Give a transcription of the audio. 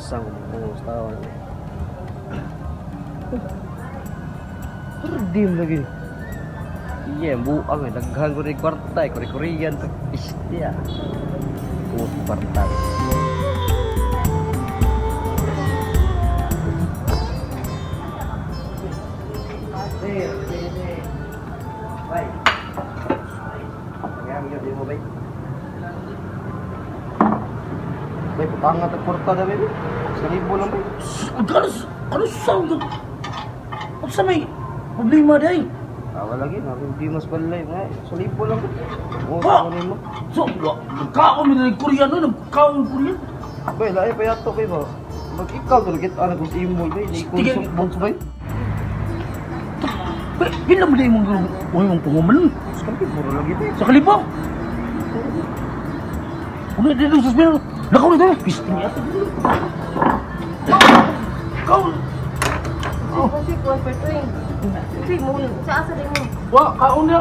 Sang mo tao na. Perdim lagi. Iya, buang eh. Daghan ko rin kwarta eh. Kore-korean. Istia. Kumot kwarta. Bay. Ang yun mo, bay. Bay, putangat ang kwarta na, baby. 1,000 lang, bay. Kano sa Unsa may problema day? Tawa lagi, hindi mas balay. Nga, 1,000 lang. Oo, Ha? kunin mo. So, nagkaon mi ng Korean no, nagkaon Korean. Bay, lahi pa yato, bay ba? Mag-ikaw to, kita na kung imo, bay. Sige. Naikonsok bay. Bay, pila mo day mong uy mong panguman Sa kalibo lagi, bay. sa kalibo. Uno dito sa spinner. Nakaw nito. Piste niya. Kaon. Kasi kuwan per tuwing. Kasi mo, sa asa din mo. Wa kaon na.